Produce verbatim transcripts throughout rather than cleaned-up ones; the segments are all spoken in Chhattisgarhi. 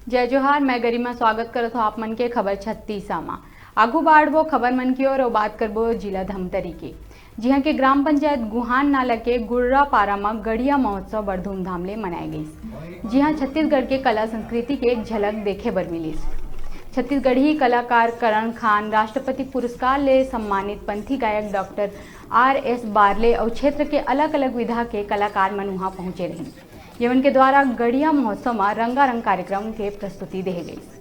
जय जोहार, मैं गरिमा, स्वागत करत हूँ आप मन के खबर छत्तीसा मा। आगू बाढ़बो खबर मन की ओर और बात करबो जिला धमतरी के। जिहां के ग्राम पंचायत गुहान नाला के गुर्रा पारा म गढ़िया महोत्सव बड़ धूमधाम ले मनाए गइस, जिहां छत्तीसगढ़ के कला संस्कृति के एक झलक देखे बर मिलिस। छत्तीसगढ़ी कलाकार करण खान राष्ट्रपति पुरस्कार ले सम्मानित पंथी गायक डॉक्टर आर एस बारले अउ क्षेत्र के अलग-अलग विधा के कलाकार मन उहां पहुंचे रहिन। ये मन के द्वारा गढ़िया महोत्सव म रंगारंग कार्यक्रम के प्रस्तुति देहे गइस।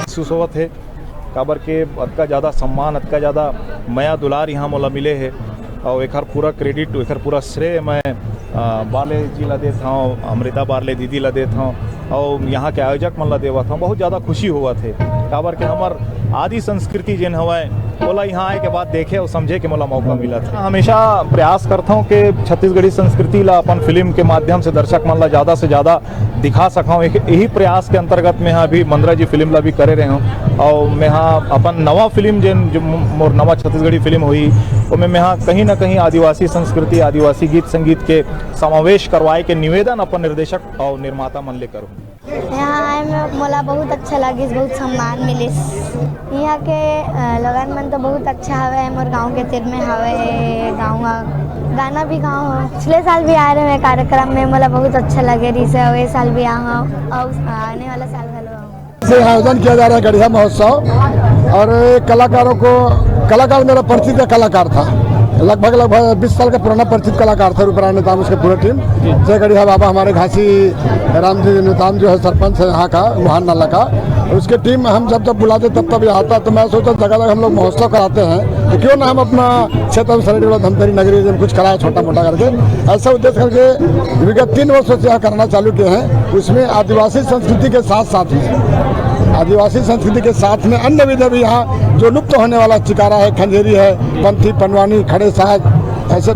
महसूस होवत हे, काबर के अतका ज़्यादा सम्मान, अतका ज़्यादा मया दुलार यहाँ मोला मिले हे। और एकर पूरा क्रेडिट, एकर पूरा श्रेय मैं, अ, बारले जी ला देत हौं, अमृता बारले दीदी ला देत हौं और यहाँ के आयोजक मन ला देवत हौं। बहुत ज़्यादा खुशी होवत हे, काबर के हमर आदि संस्कृति जेन हवय, ओला यहाँ आए के बाद देखे और समझे के मोला मौका मिलत हे। हमेशा प्रयास करत हौं कि छत्तीसगढ़ी संस्कृति ला अपन फिल्म के माध्यम से दर्शक मन ला ज़्यादा से ज़्यादा दिखा सकौं। एक, यही प्रयास के अंतर्गत मैं हा अभी मंदरा जी फिल्म ला भी करे रहे हौं और मैं हा अपन नवा फिल्म जेन जो मो-, मोर नवा छत्तीसगढ़ी फिल्म होही, ओमे मैं हा कहीं ना कहीं आदिवासी संस्कृति, आदिवासी गीत संगीत के समावेश करवाए के निवेदन अपन निर्देशक और निर्माता मन ले करूँ। यहाँ आए में मोला बहुत अच्छा लगिस, बहुत सम्मान मिलिस। यहाँ के, अ, लोगन मन तो बहुत अच्छा हवे, मोर गाँव के तीर में हवे गाँव ह। गाना भी गाँव हो। पिछले साल भी आए रहे मैं कार्यक्रम में, मोला बहुत अच्छा लगे रहिस हे, अउ ए साल भी आ हूँ, अउ आने वाला साल घलो आऊँ। से आयोजन किया जा रहा है गढ़िया महोत्सव, और कलाकारों को, कलाकार मेरा परिचित का कलाकार था, लगभग, लगभग बीस साल का पुराना परिचित कलाकार था रूपराय नेताम, उसके पूरे टीम। जय गढ़िया बाबा, हमारे घासी राम जी नेताम जो है सरपंच है यहाँ का, वहाँ नाला का, उसके टीम हम जब जब बुलाते तब तब यहाँ आता। तो मैं सोचा जगह जगह हम लोग महोत्सव कराते हैं तो क्यों ना हम अपना क्षेत्र में सरायडीह धमतरी नगरी में कुछ कराए छोटा मोटा करके, ऐसा उद्देश्य करके विगत तीन वर्षों से यहाँ करना चालू किए हैं। उसमें आदिवासी संस्कृति के साथ साथ में, आदिवासी संस्कृति के साथ में अन्य विधा भी यहाँ जो लुप्त होने वाला चिकारा है, खंजेरी है, पंथी, पंडवानी, खड़े साज, ऐसे